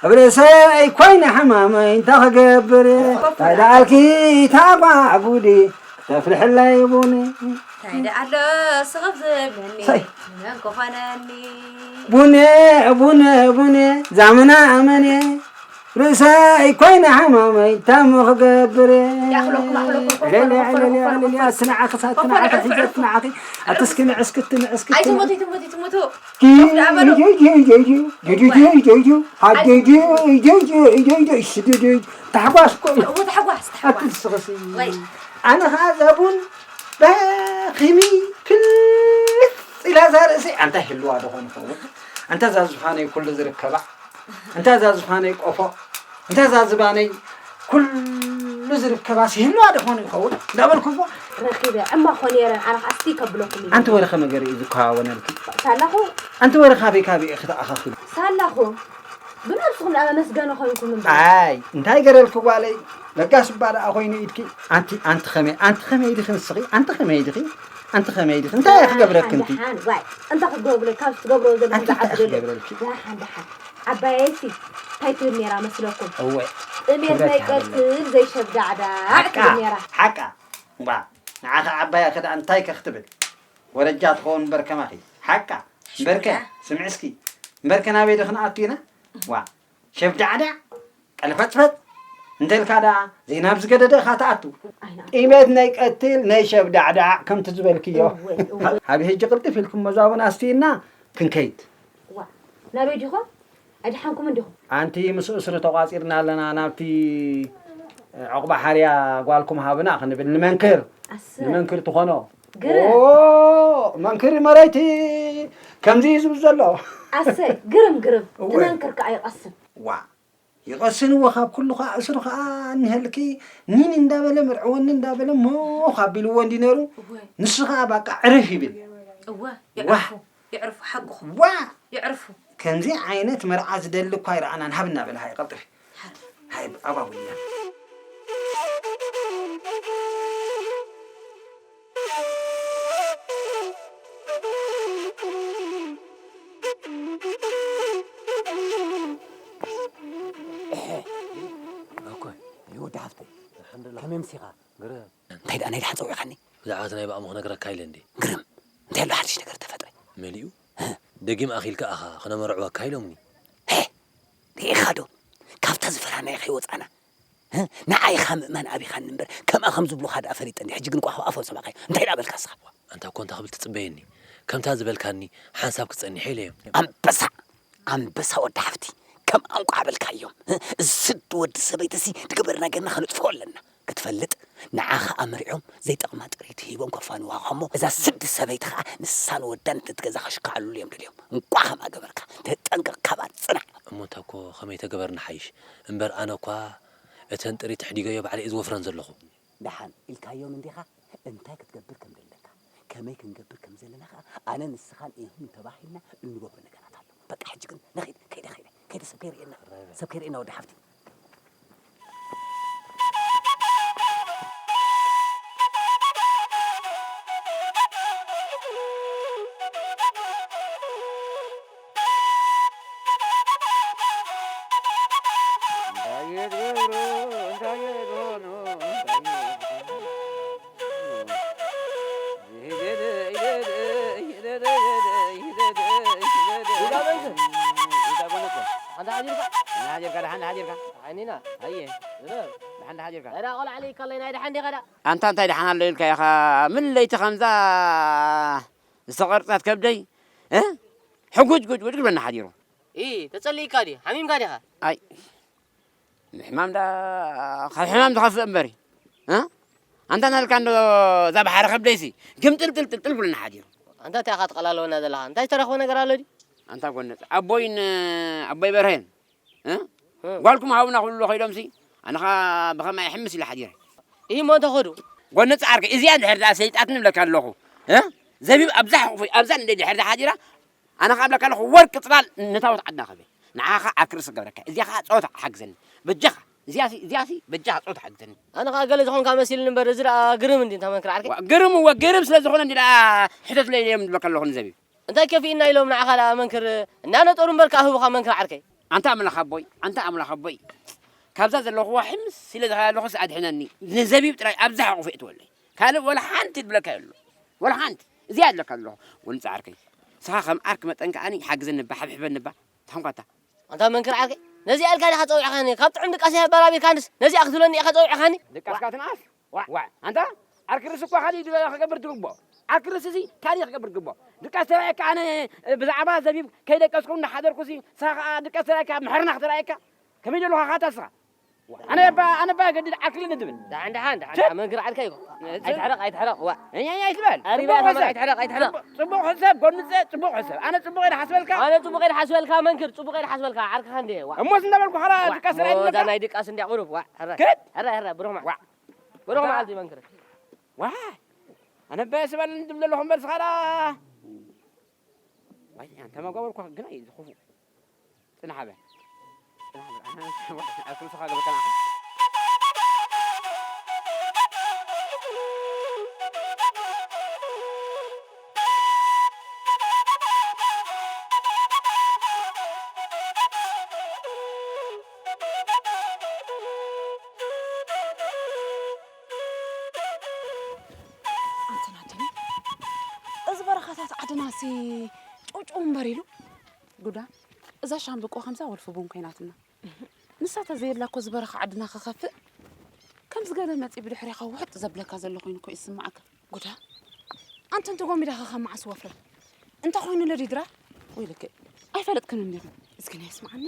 ኣብ ርእሰይ ኮይና ሕማመይ እንታይ ክገብር እየ? እንታይ ደኣልኪ እታ ጓጉዲ ተፍልሕለይ ቡኒ? እንታይ ደኣሎ ስኽፍ ዝብለኒ ሰይ። መን ክኾነኒ? ቡኔ ቡኔ ቡኔ ዛመና ኣመኔ ርእሰይ ኮይነ ሓማመይ ታሞ ክገብር እየ። ያኽለኩም፣ ኣኽለኩም፣ ኮፍ በሉ፣ ኮፍ በሉ፣ ኮፍ በሉ፣ ኮፍ በሉ። ኣትንዓኺ ሳትንዓኺ ኮፍ በሉ፣ ሒዘ ኮፍ በሉ። ኣትንዓኺ ኣትስኪ ንዕስክቲ ንዕስክቲ ኣይትሞቱ፣ ኣይትሞቱ፣ ኣይትሞቱ። ኮፍ ደኣ በሉ። ታሕጓስ እኮ እዩ። እዎ፣ ታሕጓስ፣ ታሕጓስ። ኣትስኽሲ። ወይ። ኣነ ኸዓ እዛ ቡን በኺሚ ክልጽ ኢላ እዛ ርእሰይ ኣንታ ይህልዋ ዶ ኾን ይኸውን? ኣንታ እዛ ዝፋነይ ኩሉ ዝርከባ፣ ኣንታ እዛ ዝፋነይ ቆፎ፣ ኣንታ እዛ ዝባነይ ኩሉ ዝርከባስ ይህልዋ ዶ ኾን ይኸውን? እንዳበልኩ እኮ ረኺበ ዕማ ኮ ነይረ፣ ኣነ ኸዓ እስቲ ከብለኩም ኢለ። ኣንቲ ወረ ከመ ገይሩ እዩ ዝከዋወነልኪ? ሳላኹ። ኣንቲ ወረ ካበይ ካበይ ኢኺ ተኣኻኺቡ? ሳላኹ። ብነብስኹም ደኣ መመስገኒ ኾንኩም እምበር። ኣይ፣ እንታይ ገረልኪ ጓለይ? ለጋስ እባ ደኣ ኾይኑ ኢድኪ። ኣንቲ፣ ኣንቲ ኸመይ፣ ኣንቲ ኸመይ ዲኺ ንስኺ? ኣንቲ ኸመይ ዲኺ? ኣንቲ ኸመይ ዲኺ? እንታይ እየ ክገብረኪ ኣንቲ? ደሓን፣ ዋይ፣ እንታይ ክገብረለይ? ካብ ትገብሮ ዘለኹም ኣንቲ እንታይ ዝዓቢ ደሎ። ክገብረልኪ? ደሓን፣ ደሓን። ዓባየይሲ እንታይ ትብል ነይራ መስለኩም? እወ። ጥሜት ክብረት ናይ ይሃበልና። ቀትል ዘይሸብዳዕዳዕ ሓቃ፣ ትብል ነይራ። ሓቃ። ዋ፣ ንዓኻ ዓባያ ከ ደኣ እንታይ ከ ክትብል? ወረጃ ትኸውን እምበር ከማኺ። ሓቃ። እምበርከ፣ ሽምዓ። ስምዒ እስኪ። እምበርከ ናበይ ዶ ክንኣቱ ኢና? ዋ፣ ሸብዳዕዳዕ፣ ቀልፈጽፈጽ እንተልካ ደኣ ዘይናብ ዝገደደ ኢኻ ትኣቱ። ኣይና። ጥሜት ናይ ቀትል ናይ ሸብዳዕዳዕ ከምቲ ዝበልክዮ። እወ፣ እወ። ኣብ ሕጂ ቅልጥፍ ኢልኩም መዛቡን ኣስትይና ክንከይድ። ዋ፣ ናበይ ዲኹም? ኣድሓንኩም እንዲኹም። ኣንቲ ምስ እስሪ ተቋጺርና ኣለና፣ ናብቲ ዑቕባ ሓርያ ጓልኩም ሃብና ክንብል ንመንክር፣ ኣሰ። ንመንክር ትኾኖ። ግርም። ኦ፣ መንክር መራይቲ ከምዚ እዩ ዝብል ዘሎ። ኣሰ፣ ግርም፣ ግርም። እወ። ትመንክር ከኣ ይቐስን። ዋ፣ ይቐስን እወ፣ ካብ ኩሉ ከኣ እስሩ ከኣ እኒሀልኪ፣ ኒን እንዳበለ መርዕወኒ እንዳበለ ሞኽ ኣቢልዎ እንዲ ነይሩ፣ እወ። ንሱ ከኣ ባቃ ዕርፍ ይብል። እወ፣ ዋ። የዕርፉ፣ የዕርፉ፣ ሓቅኹም። ዋ። የዕርፉ። ከምዚ ዓይነት መርዓ ዝደሊ እኳ ኣይረኣናን፣ ሃብ እናበለ ሃይ ቀልጥፊ። ሃይ ኣባቡልያ። እኮ፣ ይወዲ ሃፍተይ፣ ከመይ ምሲኻ? ግርም። እንታይ ደኣ ናይ ደሓን ጸዊዕካኒ? ብዛዕባ እቲ ናይ ብኣሞ ክነግረካ ኢለ እንዴ። ግርም፣ እንታይ ኣሎ ሓድሽ ነገር ተፈጥረ? መሊኡ? እ? ደጊም ኣኺልካ ኣኻ ክነመርዕወካ ኢሎምኒ። ሄ! ርኢኻ ዶ? ካብታ ዝፈራናዮ ከይወጻና። እ? ንዓይ ኢኻ ምእማን ኣቢኻኒ እምበር፣ ከምኣ ከም ዝብሉኻ ደኣ ፈሊጠ እንዴ። ሕጂ ግን ቋሕ ኣፎም ሰማዕካዮ። እንታይ ደኣ በልካ ንስኻ? ኣንታ እኮ እንታ ክብል ትጽበየኒ? ከምታ ዝበልካኒ ሓንሳብ ክጸኒሐ ኢለ እየ። ኣንበሳ! ኣንበሳ ወዲ ሓፍቲ፣ ከም ኣንቋዕ በልካዮም። እዚ ስድ ወዲ ሰበይትሲ ድግበር ነገርና ከነጥፍኦ ኣለና። ክትፈልጥ፣ ንዓኻ ኣመሪዖም ዘይጠቕማ ጥሪት ሂቦም ከፋንዋኻ እሞ፣ እዛ ስድ ሰበይቲ ኸኣ ንሳን ወዳን እቲ ገዛ ከሽክዓሉሉ እዮም ደልዮም። እንቋዕ ከምኣ ገበርካ። ተጠንቀቕ፣ ካባኣ ጽናዕ። እሞ እንታ እኮ ከመይ ተገበርና ሓይሽ? እምበር ኣነ እኳ እተን ጥሪት ሕዲገዮ ባዕለይ እየ ዝወፍረን ዘለኹ። ደሓን ኢልካዮም እንዲኻ? እንታይ ክትገብር ከም ዘለካ፣ ከመይ ክንገብር ከም ዘለና ኸኣ ኣነ ንስኻን ኢህም ተባሂልና እንገብሮ ነገራት ኣሎ። በቃ ሕጂ ግን ንኺድ፣ ከይደ፣ ከይደ፣ ከይደ ሰብ ከይርእየና፣ ሰብ ከይርእየና ወዲ ሓፍቲ። እንታይ እየ ዝገብሮ? እንታይ እየ ዝኾኖ? እንታይ እየ ዝኾኖ? ኣንታ ሓዲርካ? ሓዲርካ፣ ደሓን ሓዲርካ? ዓይኒና። ኣየ። ዝናብ። ደሓን ሓዲርካ? ኧረ ቆልዓ ለይካ ኣለይ፣ ናይ ደሓን ዲኻ ደኣ? ኣንታ እንታይ ደሓን ኣሎ ኢልካ ኢኻ? ምን ለይቲ ከምዛ ዝተቐርጸት ከብደይ፣ እ? ሕጉጅ ጉጅ ጉጅ ክብለና ሓዲሩ። ኢ፣ ተጸሊእካ ድዩ? ሓሚምካ ዲኻ? ኣይ፣ ንሕማም ዳ-፣ ካብ ሕማም ዝኸፍእ እምበሪ። እ? ኣንታ ናልካ እንዶ እዛ ባሕሪ ከብደይሲ፣ ግምጥልጥልጥልጥል ክብለና ሓዲሩ። ኣንታ እንታይ ኢኻ ትቐላለወና ዘለኻ? እንታይ ዝተረኽበ ነገር ኣሎ ድዩ? ኣንታ ጎነጽ፣ ኣቦይን ኣቦይ በርሄን፣ እ? እ። ጓልኩም ሃቡና ክብሉ ከይዶምሲ፣ ኣነ ኸኣ ብኸማይ ሕምስ ኢለ ሓዲረ። ኢሞ እንተ ኸዱ? ጎነፂ ዓርከይ፣ እዚኣ እንድሕር ደኣ ሰይጣት ንብለካ ኣለኹ። እ? ዘቢብ ኣብዛ ሕቑፊ፣ ኣብዛ እንደ ድሕር ደኣ ሓዲራ፣ ኣነ ኸዓ እብለካ ኣለኹ፣ ወርቂ ፅላል ነታወት ዓድና ኸበ። ንዓኻ ዓርኪ ርእሲ ክገብረካ። እዚኣ ኸዓ ፀወታ ሓግዘኒ። በጃኻ። እዚኣሲ፣ እዚኣሲ፣ በጃኻ ፀወታ ሓግዘኒ። ኣነ ኸዓ ገለ ዝኾንካ መሲልኒ እምበር፣ እዚ ደኣ ግርም እንዲ እንታ መንክር ዓርከይ? ዋ፣ ግርም እወ፣ ግርም ስለ ዝኾነ እንዲ ደኣ ሕተትለይ እዮም ዝብለካ ኣለኹ ንዘቢብ። እንታይ ከፊእና ኢሎም ንዓኻ ደኣ መንክር እናነጠሩ እምበር ከኣ ህቡኻ መንክር ዓርከይ። ኣንታ ኣምላኽ ኣቦይ፣ ኣንታ ኣምላኽ ኣቦይ። ካብዛ ዘለኹዋ ሕምስ ኢለ ዝኸዳ ኣለኹስ ኣድሕነኒ። ንዘቢብ ጥራይ ኣብዛ ሕቑፊ እእትወለይ። ካልእ ወላ ሓንቲ ዝብለካ የሎ። ወላ ሓንቲ። እዚኣ እብለካ ኣለኹ። ጎነፂ ዓርከይ። ንስኻ ከም ዓርኪ መጠን ከኣኒ ሓግዘኒ እባ፣ ሓብሕበኒ እባ። ታንኳታ። ኣንታ መንክር ዓርከይ። ነዚኣ ኢልካ ዲኻ ጸዊዕኻኒ? ካብ ጥዑም ድቃስ ኣበራቢርካ ኣንድስ ነዚኣ ክትብለኒ ኢኻ ጸዊዕኻኒ? ድቃስካ ትንኣስ? ዋ። ዋ። ኣንታ ዓርኪ ርእሲ እኳ ካሊእ ድበ ክገብር ትግብኦ። ዓርኪ ርእሲ እዚ ካሊእ ክገብር ትግብኦ። ድቃስ ተራእየካ ኣነ ብዛዕባ ዘቢብ ከይደቀስኩ እንዳሓደርኩ ሲ ንስኻ ከኣ ድቃስ ተራእየካ ምሕርና ክትራእየካ? ከመይ ደለኻ ካታ ንስኻ? ኣነ እባ፣ ኣነ እባ ገድድ ዓርኪ ኣለኒ ትብል። ደሓን፣ ደሓን፣ ደሓን፣ ቸ! ደሓን፣ መንክር ዓርከይ እኮ። ኣይትሕረቕ፣ ኣይትሕረቕ፣ ዋ። እኛ፣ እኛ ኣይትበል። ኣሪባ ጽቡቕ እያ፣ ሕሰብ። ኣይትሕረቕ፣ ኣይትሕረቕ። ጽቡቕ፣ ጽቡቕ ሕሰብ፣ ጎንጸ ጽቡቕ ሕሰብ። ኣነ ጽቡቕ እየ ዝሓስበልካ። ኣነ ጽቡቕ እየ ዝሓስበልካ፣ መንክር፣ ጽቡቕ እየ ዝሓስበልካ፣ ዓርክኻ እንድየ፣ ዋ። እሞስ እንዳበልኩ ኻላ ዋ፣ ድቃስ ራእይ ሞዛ ትብለካ? ናይ ድቃስ እንድያ ቁሩብ፣ ዋ፣ ሕረ። ክድ? ሕረ፣ ሕረ፣ ብሩኽ መዓ-፣ ዋ። ብሩኽ መዓልቲ መንክር። ዋ። ኣነ እባ የስበል እንድም ዘለኹ እምበር ስኻ ደኣ። ዋይ፣ ኣንተ መጓበል እኳ ግን ኣይ ዝኹፉ። ጽናሕ በል። ጽናሕ በል። ኣነ ኣብ ክንስኻ ገበካ ናኻ። ኣንተ ናተይ፣ እዚ በረኻታት ዓድናሲ ጭውጭው እምበር ኢሉ። ጉዳ፣ እዛ ሻምብቆ ከምዛ ወልፊ ቡን ኮይናትና። ንሳ ተዘየላ እኮ እዚ በረኻ ዓድና ክኸፍእ፣ ከምዚ ገለ መጺኡ ብድሕሬኻ ውሕጥ ዘብለካ ዘሎ ኮይኑ እኮ እዩ ዝስምዓካ። ጉዳ፣ ኣንተ እንተ ጎሚዳኻ ካብ መዓስ ወፍረ? እንታይ ኮይኑ ለዲ ድራር? ወይ ልክእ፣ ኣይፈለጥክን እንዲኹም። እስኪ ናይ ስምዓኒ።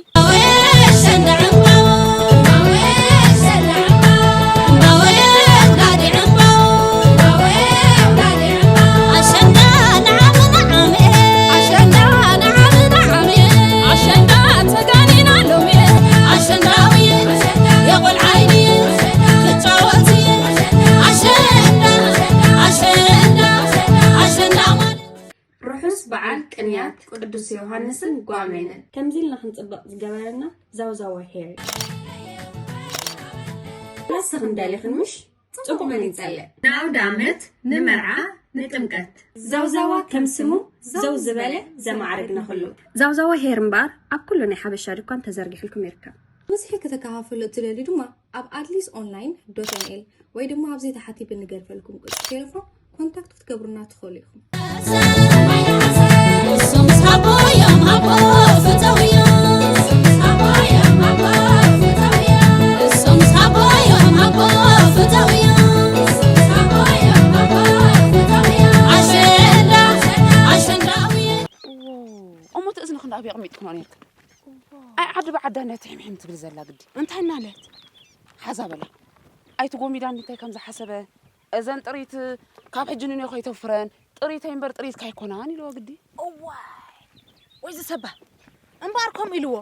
ርሑስ በዓል ቅንያት ቅዱስ ዮሃንስን ጓሜንን። ከምዚ ኢልና ክንጽብቕ ዝገበረና ዛውዛዋ ሄር እዩ። ንስኽን ደሊኽን ምሽ? ጽቡቕ መን ይጸልእ? ንኣውደ ዓመት፣ ንመርዓ፣ ንጥምቀት። ዛውዛዋ ከም ስሙ ዘው ዝበለ ዘማዕረግና ኩሉ። ዛውዛዋ ሄር እምበኣር ኣብ ኩሉ ናይ ሓበሻ ድኳን ተዘርጊሕልኩም ይርከብ። ብዝሒ ከተከፋፍሉ እትደልዩ ድማ ኣብ ኣድሊስ ኦንላይን ዶት ኤን ኤል ወይ ድማ ኣብዚ ታሕቲ ብንገድፈልኩም ቁጽሪ ቴሌፎን ኮንታክት ክትገብሩና ትኽእሉ ኢኹም። እሞ እቲ እዝኒ ክንዲ ኣበይ ኣቕሚጥክኖ ነርክን? ኣይ ዓዲ ብዓዳ ነቲ ሕምሕም ትብል ዘላ ግዲ። እንታይ እናለት? ሓዛ በላ። ኣይትጎሚዳኒ እንታይ ከም ዝሓሰበ። እዘን ጥሪት ካብ ሕጂ ንንዮ ከይተፍረን፣ ጥሪተይ እምበር ጥሪትካ ኣይኮናን ኢልዎ ግዲ። እዋይ! ወይ ዝሰባ! እምበኣር ከምኡ ኢልዎ።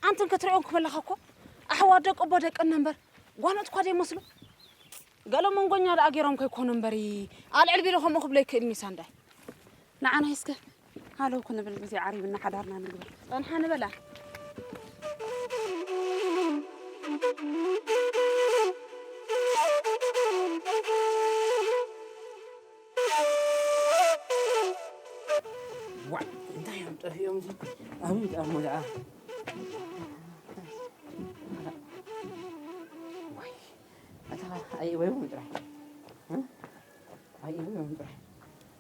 ኣንተን ክትሪኦን ክመለኻ እኮ ኣሕዋት ደቂ ኣቦ ደቀን እምበር ጓኖት እኳ ዘይመስሉ። ገለ መንጎኛ ደኣ ገይሮም ከይኮኑ እምበሪ፣ ኣልዕል ቢሉ ከምኡ ክብሎ ይክእል ሚሳ እንዳይ። ንዓና እስከ ሃለው ክንብል ግዜ ዓሪብና ሓዳርና ንግበር። ጸንሓ ንበላ። ዋይ፣ እንታይ እዮም ጠፊኦም እዚ? ኣበይ ደኣ እሞ ደኣ? ዋይ፣ ኣታ ኣይእወዮም ጥራይ። እ? ኣይእወዮም ጥራይ።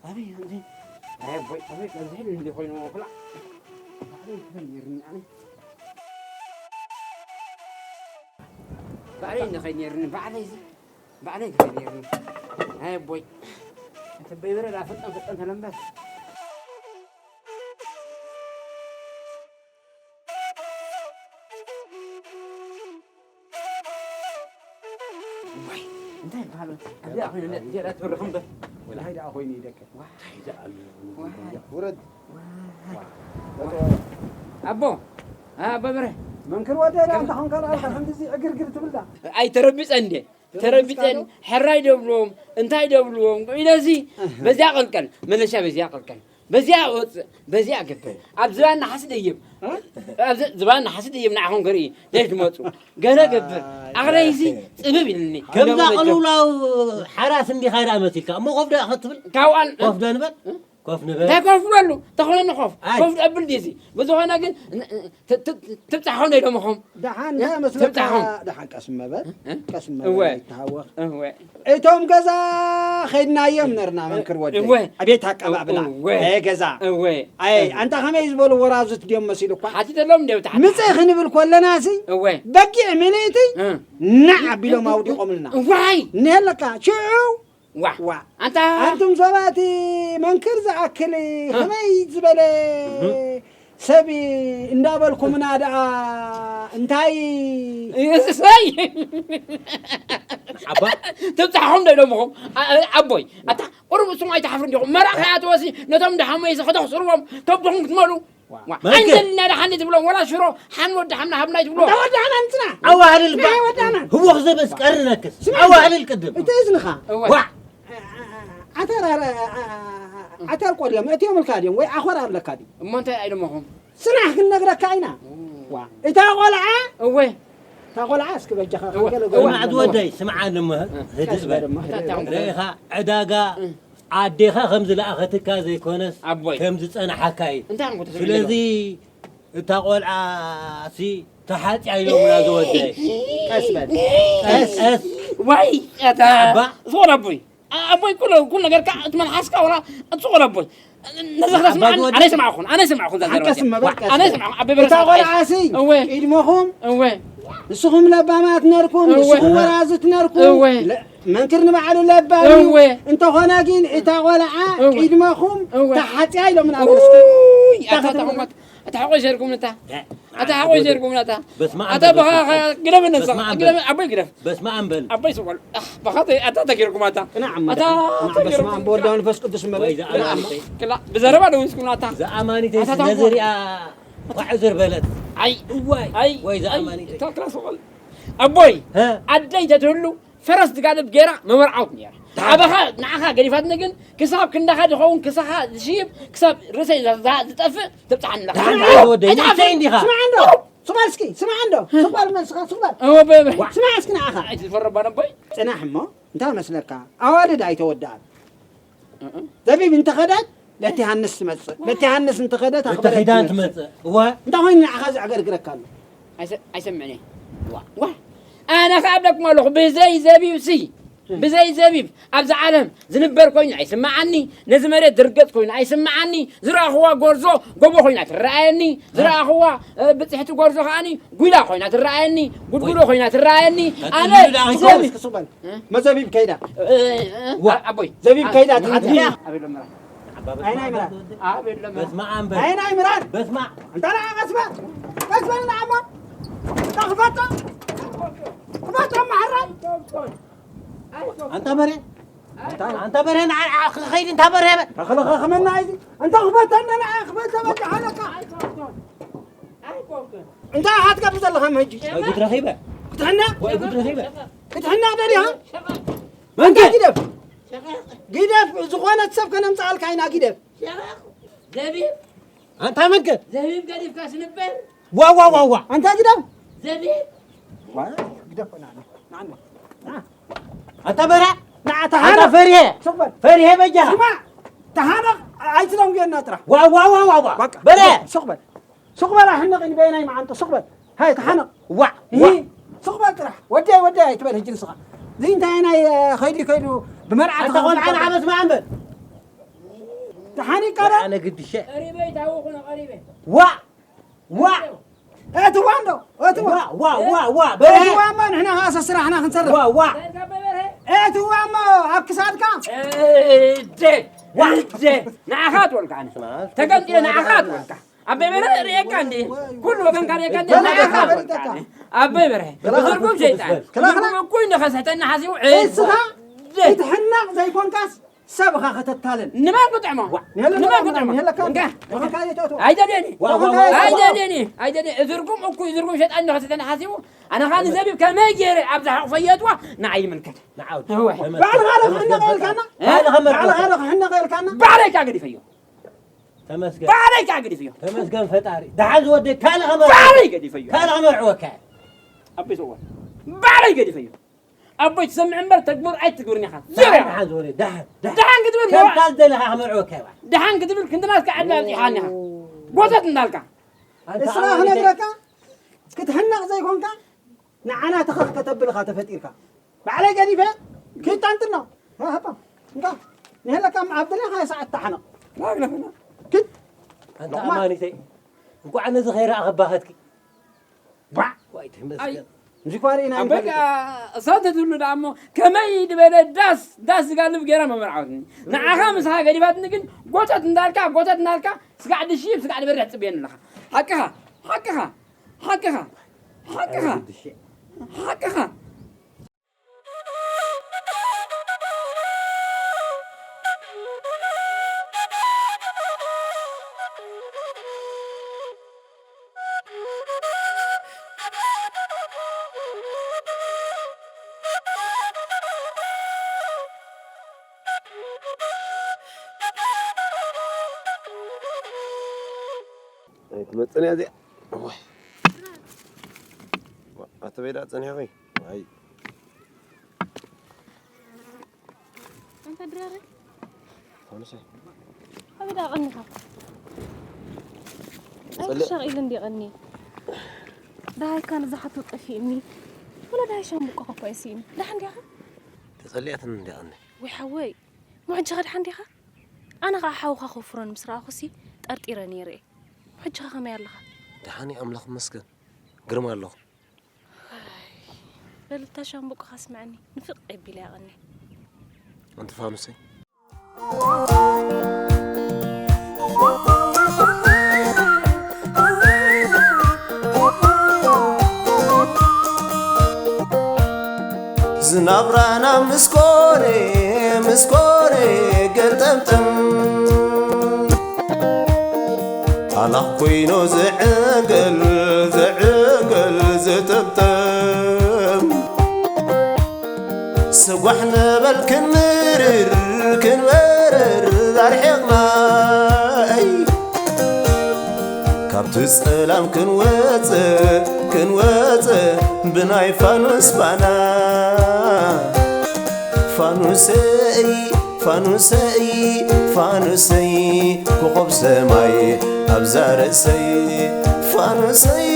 ኣበይ፣ ኣበይ? ኣይ፣ ቦይ፣ ኣበይ፣ ኣብዚ ሕል እንዲ ኮይኑ ክላ። ባዕለይ ክኸይድ ነይርኒ ኣነ። ባዕለይ እንዲ ኸይድ ነይርኒ፣ ባዕለይ እዚ። ባዕለይ ክኸይድ ነይርኒ። ኣይ፣ ቦይ። እቲ በይበረ ዳ ፍጠን፣ ፍጠን ተለምበር። ዋይ፣ እንታይ ይበሃል? እዚኣ ኮይነ፣ እዚኣ ትበርኽ እምበር። ወላሂ ደኣ ኮይኑ ይደቅን። ዋይ፣ ደኣ ኣሎ። ዋይ። ውረድ። ዋይ። ኣቦ፣ ኣቦ በርሀ። መንክር ወደ ደኣ ከም- እንተኾንካ ደኣ፣ ከምዚ ዕግርግር ትብላ። ኣይተረቢጸ እንዴ? ተረቢጠን ሕራይ ደብልዎም እንታይ ደብልዎም ኢለዚ በዚያ ቀልቀል መለሻ በዚያ ቀልቀል በዚያ ወፅእ በዚያ ገብር ኣብ ዝባን ናሓስ ደይብ ዝባን ናሓስ ደይብ ንዓኹም ክርኢ ደሽ መፁ ገለ ገብር ኣኽለይዚ ፅብብ ኢልኒ ከምዛ ቅልውላው ሓራስ እንዲኻ ዳ መሲልካ እሞ ኮፍ ዳ ክትብል ካብኣን ኮፍ ዶ ንበል ኮፍ ንበል እንታይ ኮፍ በሉ ተኽለኒ ኮፍ ኣይ። ኮፍ ደብል ዲዚ ብዝኾነ ግን ን- ን- ት- ት- ትብፃሖም ዶ ኢሎምኹም ደሓን እንታይ መስለካ ትብፃሖም ደሓን ቀስ መበል ቀስ እወ። መበል ይተሃወኽ እወ እቶም ገዛ ኸይድናዮም ነርና መንክር ወደ እወ። ኣቤት ኣቀባብላ እወ። ኣየ ገዛ እወ ኣይ ኣንታ ከመይ ዝበሉ ወራዙት ድዮም መሲሉ እኳ ሓቲተሎም እንዲዮ ብታሕቲ ምፅእ ክንብል ኮለና ሲ እወ በጊዕ ምልእቲ እ። ናዕ ኣቢሎም ኣውዲቖምልና እዋይ እኒሀለካ ሽዑ ዋ ዋ ኣንታ ኣንቱም ሰባት መንክር ዝኣክል ከመይ ዝበለ ሰብ እንዳበልኩምና ደኣ እንታይ እሰይ ኣባ ትብጻሕኹም ዶ ኢሎምኹም ኣቦይ ኣታ ቁሩብ እሱም ኣይትሓፍሩ እንዲኹም መራኺ ኣትወሲ ነቶም ደሓመይሲ ከተኽስርዎም ከብድኹም ክትመሉ ኣይዘልና ደሓኒ ትብሎም ወላ ሽሮ ሓን ወዲ ሓምና ሃብናይ ትብሎ ወዳና ንትና ኣዋህልል ባ ወዳና ህወኽ ዘበስ ቀርነክስ ኣዋህልል ቅድም እቲ እዝንኻ ዋ ዓተር ዓተር ቆልዮም እትዮምልካ ድዮም ወይ ዓኾር ኣለካ ድዩ እሞ እንታይ ኣይደመኹም ስራሕ ክንነግረካ ኢና ዋ እታ ቆልዓ እወ እታ ቆልዓ እስኪ በጃኻ እወ። ከገለ እወ። ጎል ስማዕ ዝወደይ ስምዓኒ እሞ ህድእ በል ርኢኻ ዕዳጋ ኣዴኻ ከም ዝለኣኸትካ ዘይኮነስ ኣቦይ። ከም ዝጸናሓካ እዩ እንታይ ኣንጎ ተሰሚዑ ስለዚ እታ ቆልዓ ሲ ተሓጽያ ኢሎምና ዝወደይ ቀስ በል ቀስ ቀስ ዋይ ኣታ ኣባ። ዝኾነ ኣቦይ ኣቦይ ኩሉ ኩሉ ነገር ካ እቲ መልሓስካ ወላ እቲ ዝኾነ ኣቦይ ነዚ ክለስምዓኒ ኣነ ይስምዓኹን ኣነ ይስምዓኹን እዛ ዘረባ ሓቀስ እዚኣ። መበል ቀስ ኣነ ይስምዓኹን ኣበይ በረስ እታ ቆልዓ ሲ እወ ቅድመኹም እወ ንስኹም ለባማት ነርኩም እወ። ንስኹም ወራዙት ነርኩም እወ። ለ- መንክር ንባዕሉ ለባም እዩ እወ። እንተኾነ ግን እታ ቆልዓ እወ። ቅድመኹም እወ። ተሓፅያ ኢሎምና ውይ ኣታ ተኾንኳት ኣታ ሓቆይ ሸርኩም እታ ኣታ ሓቆይ ሸርኩም እታ በስመ ኣብ ኣታ በል። በኻ ግደፍ ነሳ በስመ ኣብ ግደፍ በል። ኣቦይ ግደፍ በስመ ኣብ በል። ኣቦይ ስቆል ኣህ በኻ ኣታ ተገርኩም ኣታ ቅናዕ እሞ ኣታ ደሓን። ቅናዕ በስመ ኣብ በወልድ በመንፈስ ቅዱስ እመ ወይ በል። ዝኣማኒተይ። ክላ ብዘረባ ደው እስኩም ኣታ ዝኣማኒተይ ኣታ ስለ ታውቆ። ዝሪኣ ኳዕ ዝር በለት። ኣይ እዋይ ኣይ ወይ ኣይ ዝኣማኒተይ። እታ ክላ ስቆል ኣቦይ ሀ? ኣደይ ተትህሉ ፈረስ ትጋልብ ገይራ መመርዓውት ነይራ። ኣበኻ ንዓኻ ገዲፋትኒ ግን ክሳብ ክንዳኻ ዝኸውን ክሳኻ ዝሽይብ ክሳብ ርእሰይ ዝጠፍእ ትብፅሓኒ ኣለኻ። ደሓን ደሓን ወደይ ንእሽተይ እንዲኻ። ስማዕ እንዶ ስማዕ እስኪ ስማዕ እንዶ ስቕ በል መልስኻ ስቕ በል። እወ በ- በ- ስማዕ እስኪ ንዓኻ ኣይትፈረባ ነቦይ። ፅናሕ እሞ እንታይ መስለካ ኣዋልድ ኣይተወድኣን። ዘቢብ እንተኸደት ለቲ ሃንስ ትመጽእ ለቲ ሃንስ እንተኸደት ኣኽበረት እተኺዳን ትመጽእ። ትመጽእ እወ እንታይ ኮይኑ ንዓኻ ዘዕገርግረካ ኣሎ ኣይሰ- ኣይሰምዕን እየ ዋ ዋ ኣነ ከኣ ኣብለኩም ኣለኹ ብዘይ ዘቢብ ሲ ብዘይ ዘቢብ ኣብዚ ዓለም ዝንበር ኮይኑ ኣይስምዓኒ ነዚ መሬት ዝርገጽ ኮይኑ ኣይስምዓኒ ዝረኣኽዋ ጎርዞ ጎቦ ኮይና ትረኣየኒ ዝረኣኽዋ እ፣ ብጽሕቲ ጎርዞ ከኣኒ ጉላ ኮይና ትረኣየኒ ጉድጉዶ ኮይና ትረኣየኒ ኣነ ብዘይ ዘቢብ መዘቢብ ከይዳ እ፣ እ፣ ዋ፣ ኣቦይ ዘቢብ ከይዳ ትሓድሪ ኣቤሎ ምራ ኣይናይ ምራ ኣቤሎ ምራ በስመ ኣብ በል። ኣይናይ ምራ በስመ ኣብ። እንታ ደኣ ቀስበ ቀስበ ንዓሞ ክፈቶ ክፈቶ ማሕራይ ኣንታ በሬ ኣንታ በሬ ንዓ ንዓ ክኸይድ እንታ በሬ በል። ተኸለኸ ከመና እዚ እንታ ክፈቶ እንደ ንዓ ክፈቶ በቃ ሓለካ እንታይ ኢኻ ትገብር ዘለኻ ሕጂ? ወይ ጉድ ረኺበ። ክትሕነቕ? ወይ ጉድ ረኺበ። ክትሕነቕ ደሊኻ? መንከ? ግደፍ። ግደፍ። ዝኾነት ሰብ ከነምፅኣልካ ኢና ግደፍ። ዘቢብ፣ ኣንታ መንከ? ዘቢብ ገዲፍካ ስንበር። ዋ ዋ ዋ ዋ። ኣንታ ግደፍ። ዘቢብ። ዋ፣ ግደፍ። ና፣ ና፣ ና፣ ና። ኣንታ በራ። ና፣ ኣንታ ተሃነቕ። ፈሪሄ። ሱቕ በል። ፈሪሄ በጃኻ። ስማዕ፣ ተሃነቕ። ኣይትደንጉየና ጥራሕ። ዋ ዋ ዋ ዋ ዋ። በቃ። በረ። ሱቕ በል። ሱቕ በል ኣሕንቕኒ በየናይ መዓንጣ ሱቕ በል ሃይ ተሓነቕ ዋዕ ዋዕ ሱቕ በል ጥራሕ ወደይ ወደይ ኣይትበል ሕጂ ንስኻ እዚ እንታይ ናይ ኸይዱ ከይዱ ብመርዓ ኣታ ቆልዓ ንዓመት መዓንበል ተሓኒቃ ዶ ኣነ ግድሸ ቀሪበ ይታወኹ ነው ቀሪበ ዋዕ ዋዕ እትዋ እንዶ እትዋ ዋዕ ዋዕ ዋዕ ዋዕ በረ እትዋ እማ ንሕና ኸዓ ሰስራሕና ክንሰርሕ ዋዕ ዋዕ እትዋ እሞ ኣብ ክሳድካ እደ እደ ንዓኻ ትወልካ ኣነ ተገምጢለ ንዓኻ ትወልካ ኣበይ በለ ርእየካ እንዴ? ኩሉ ወገንካ ርእየካ እንዴ? ኣበይ በርሀ ብትርጉም ሸይጣን ብትርጉም እኩይ ንኸስሕተና ሓሲቡ እስኻ እቲ ሕናቕ ዘይኮንካስ ሰብ ኢኻ ከተታልል። ንመን ክጥዕሞ? ዋ፣ ንየለ ንመን ንመን ክጥዕሞ? ንየለካ እንካ፣ ንየለካ ይተቱ። ኣይደልየኒ። ዋ፣ ዋ፣ ዋ፣ ዋ። ኣይደልየኒ። ኣይደልየኒ። እዝርኩም እኩይ እዝርኩም ሸጣን ነው ተተናሓሲቡ። ኣነ ኻን ዘቢብ ከመይ ገይረ ኣብዛ ሕቑፈ የእትዋ ንዓይ ይምልከት። ንዓው። እወ። ተመስገን። ባዕልኻ ዶ ተመስገን ክሕነቕ ኢልካና? ፈጣሪ። ባዕልኻ መርዓው። ባዕልኻ ዶ ክሕነቕ ኢልካና? ባዕለይ ካግዲፈዮ። ተመስገን። ባዕለይ ካግዲፈዮ። ተመስገን ፈጣሪ። ደሓን ዝወደይ ካልእ ከመርዕወካ። ባዕለይ ገዲፈዮ። ካልእ ከመርዕወካ። ኣቦይ ሰዋ። ባዕለይ ገዲፈዮ። ኣቦይ ትሰምዕ እምበር ተግብር ኣይትግብርን ኢኻ። ደሓን፣ ዙርያ። ደሓን ዝወደይ፣ ደሓን፣ ደሓን። ደሓን ክትብል ከምካ ዝደለኻ ከመርዕወካ እየ። ደሓን ክትብል ክንድናትካ ዓድላ ኣብዚሓኒ ኢኻ። ጎተት እንዳልካ። ኣንታ እስራ ኣማኒተይ። ክነግረካ፣ ክትሕነቕ ዘይኮንካ፣ ንዓና ተኸኽ ከተብል ኢኻ ተፈጢርካ። ባዕለይ ገዲፈ፣ ኪድ ታንትና። ሃ፣ ሃባ። እንካ፣ ንሄለካ ኣብ ደለኻ ሰዓት ተሓነቕ። ኪድ። ኣንታ ሎማ። ኣማኒተይ፣ እንኳዕ ነዚ ከይረኣኸ ባኸትኪ። ባ። ዋይ፣ ተመስገን። ኣይ። እዚ እኳ ርኢና ኣቦይ ኣይንፈልጥን። ከኣ እሳተ ትብሉ ደኣ እሞ፣ ከመይ ዝበለ ዳስ፣ ዳስ ዝጋልብ ገይራ መመርዓወትኒ። ንዓኻ ምስኻ ገዲፋትኒ ግን፣ ጎተት እንዳልካ፣ ጎተት እንዳልካ፣ ስጋዕ ድሺ፣ ስጋዕ ድበርሕ ትጽበየኒ ኣለኻ። ሓቅኻ፣ ሓቅኻ፣ ሓቅኻ፣ ሓቅኻ፣ ሓቅኻ። ኣይትመጽእን እያ እዚኣ። እዋይ። ኣቶ ቤዳ ጸኒሕኺ? ኣይ። ኣንታ ድራረ። ፋኑሰይ። ኣበይ ደኣ ቀኒኻ? ኣይ፣ ጸለ- ክሻቕ ኢለ እንድየ ቀንየ። ደሃይካ ንዝሓቶ ጠፊእኒ። ወላ ደሃይ ሻምብቆኻ እኳ እየ ስኢነ። ደሓን ዲኻ? ተጸሊኣትኒ እንድየ ቀንየ። ወይ ሓወይ፣ እሞ ሕጂ ኸ ደሓን ዲኻ? ኣነ ኸኣ ሓውኻ ከፍሮን ምስ ረኣኹሲ ጠርጢረ ነይረ እየ። ሕጂ ኸ ከመይ ኣለኻ? ደሓን እየ ኣምላኽ ይመስገን። ግርማ ኣለኹ። በል እታ ሻምብቆኻ ስምዐኒ፣ ንፍቕ ኣቢለ እየ ቀንየ። ኣንቲ ፋኑሰይ። ዝናብራና ምስ ኮነ፣ ምስ ኮነ ገልጠምጠም። ኣላኽ ኮይኑ ዝዕንገል፣ ዝዕንገል ዝጥምጥም። ስጓሕ ንበል ክንምርር፣ ክንመርር ኣርሒቕና። ኣይ፣ ካብቲ ጸላም ክንወጽእ፣ ክንወጽእ ብናይ ፋኑስ ባና። ፋኑሰይ፣ ፋኑሰይ፣ ፋኑሰይ፣ ኮኾብ ሰማይ ኣብዛ ርእሰይ። ፋኑሰይ፣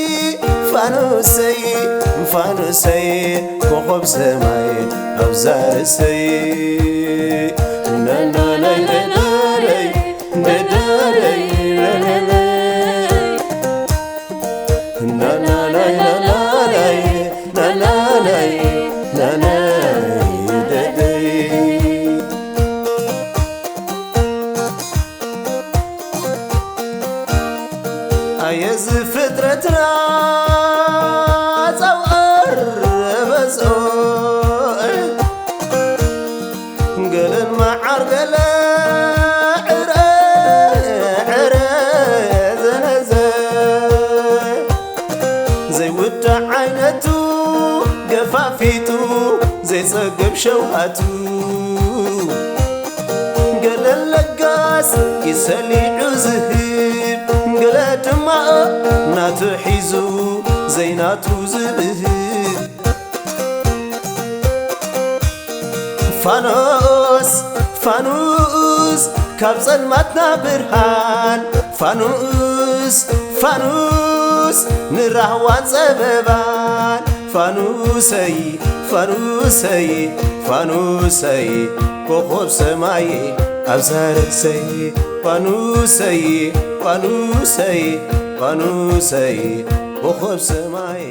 ፋኑሰይ፣ ፋኑሰይ፣ ኮኾብ ሰማይ ኣብዛ ርእሰይ። ናናናይ፣ ናናናይ፣ ናናናይ፣ ናናናይ። ናናናይ፣ ናናናይ፣ ናናናይ፣ ናናይ ደደይ። ኣየ እዚ ፍጥረትና ጸውኣር በዝኦ። ገለን መዓር ገለ ዕረ፣ ዕረ ዘነዘ። ዘይውዳእ ዓይነቱ ገፋፊጡ ዘይጸግብ ሸውሃቱ። ገለ ለጋስ ኢሰሊዑ ዝህብ፣ ገለ ድማ ናቱ ሒዙ ዘይናቱ ዝብህግ። ፋኖስ፣ ፋኑስ፣ ካብ ጸልማትና ብርሃን። ፋኑስ፣ ፋኑስ፣ ንራህዋን ጸበባን። ፋኑሰይ፣ ፋኑሰይ፣ ፋኑሰይ፣ ኮኾብ ሰማይ ኣብዛ ርእሰይ። ፋኑሰይ፣ ፋኑሰይ፣ ፋኑሰይ፣ ኮኾብ ሰማይ